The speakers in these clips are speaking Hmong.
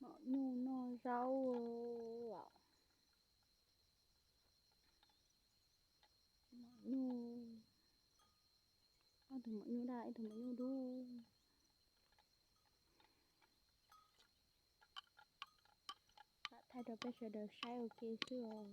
Maum nyuj noj zaub os. Maum nyuj, ob tug maum nyuj daj, ib tug maum nyuj dub. Lam thaij rau peb sawv daws saib ua ke xwb os.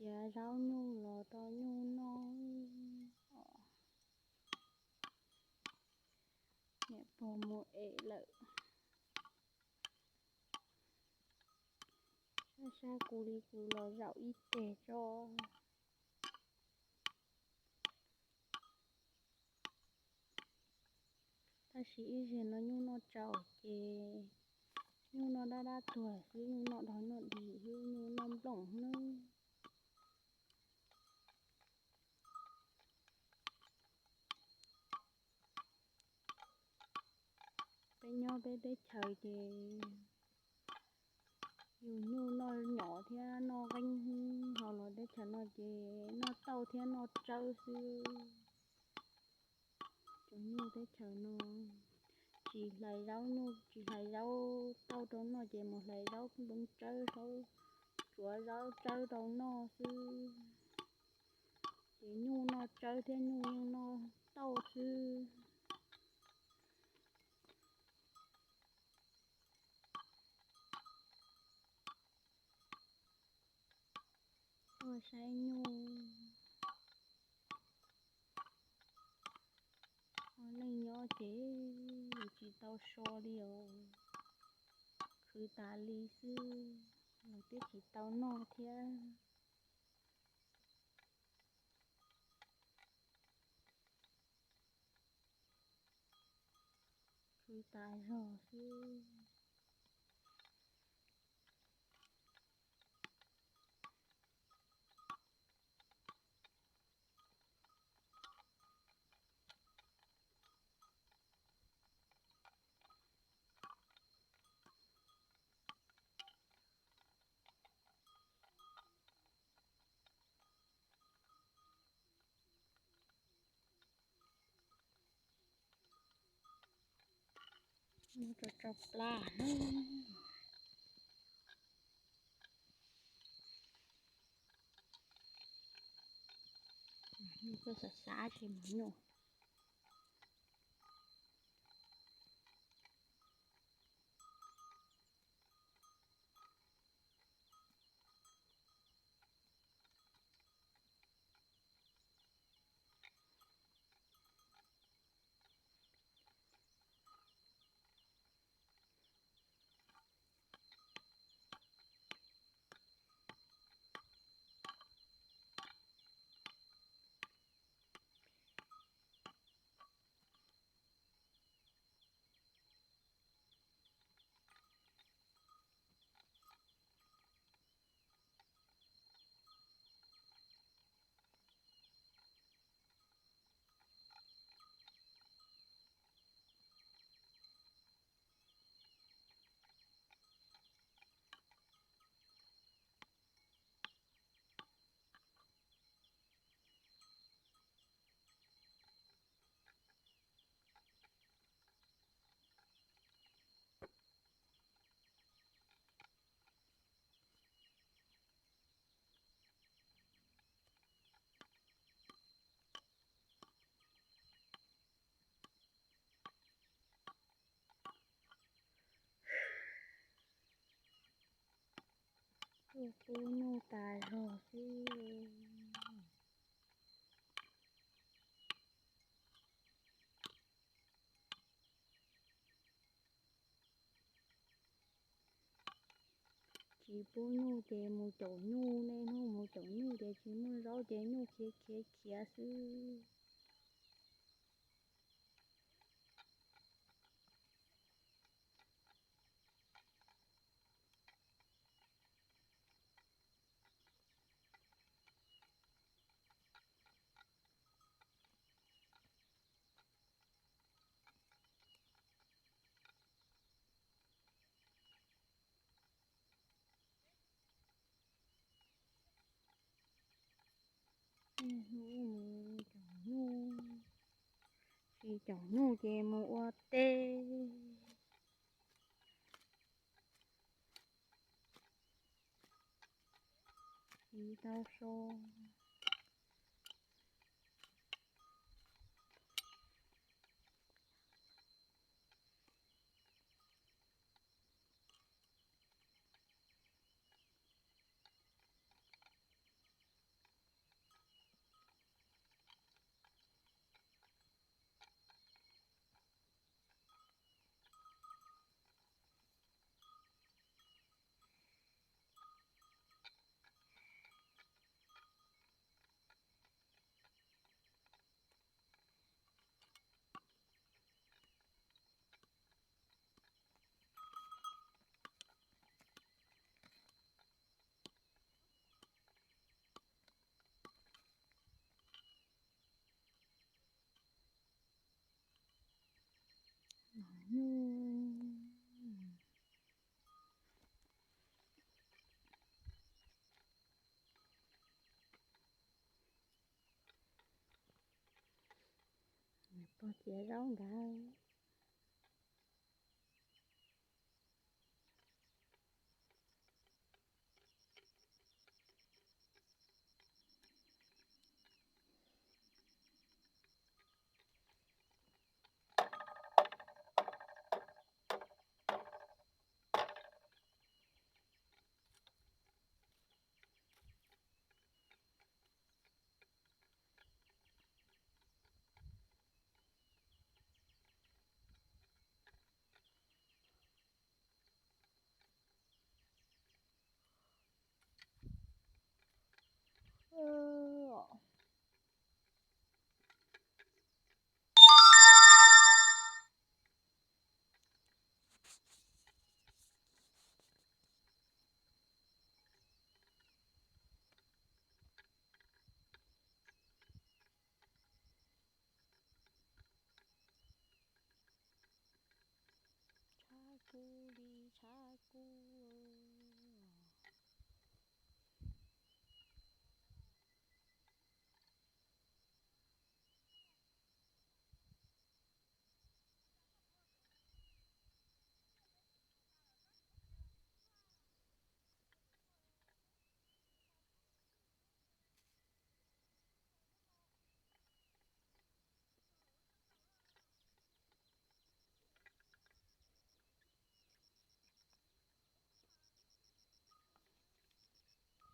Cia zaub nyuj los rau nyuj noj. Niam pog mus ev lawm. Sab sab kuv li kuv los zaum ib teg tso. Tab sis ib zaug no nyuj noj tsau ces nyuj noj dab dab tuag xwb, nyuj noj dog noj dig xwb, nyuj noj nplooj xwb. Peb nyob peb teb chaws ces yus nyuj noj nyom thiab noj qeeb hauv los teb chaws no ces noj tauj thiab noj tsawb xwb. Cov nyuj teb chaws no tsis hlais zaub nyuj, tsis hlais zaub tauj rau noj ces mus hlais zaub ntoo tsawb, zaub tsuav zaub tsawb rau noj xwb. Ces nyuj noj tsawb thiab nyuj yeej noj tauj xwb. Tuaj saib nyuj. Ua neej nyob ces yus tsis tau so li os, khwv tas li xwb, los twb tsis tau noj thiab. Khwv tas zog xwb. Muab rau tsau plab. Nyuj tuaj xav xav tsis mus nyuj. Tuaj pub nyuj tas zog xwb. Tsis pub nyuj ces mus caum nyuj, niaj hnub mus caum nyuj ces tsis muaj zaub ces nyuj khiav khiav khiav xwb. Hnub mus caum nyuj, tsis caum nyuj ces mus ua teb. Tsis tau so. Pog txiav zaub ntawd. Tshab kub li tshab kub.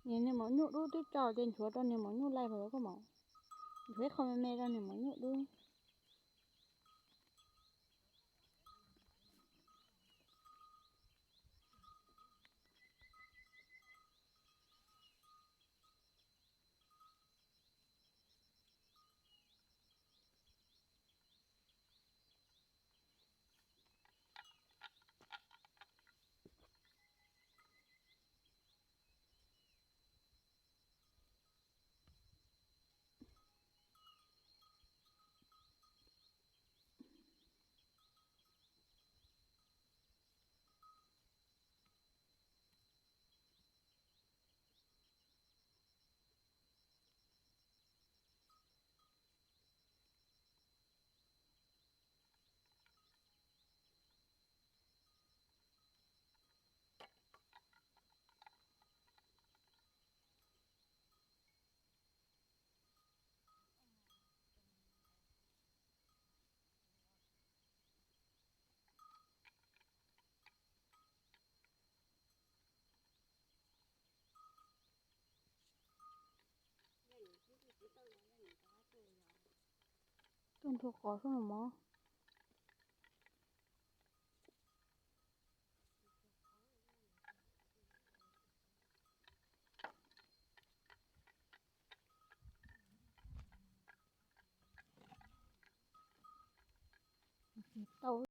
Niag maum nyuj dub twb tso ces nchuav rau niag maum nyuj laij los koj maum. Nchuav ib qho me me rau niag maum nyuj dub. Tuaj nrug qos xwb no mog. Tau.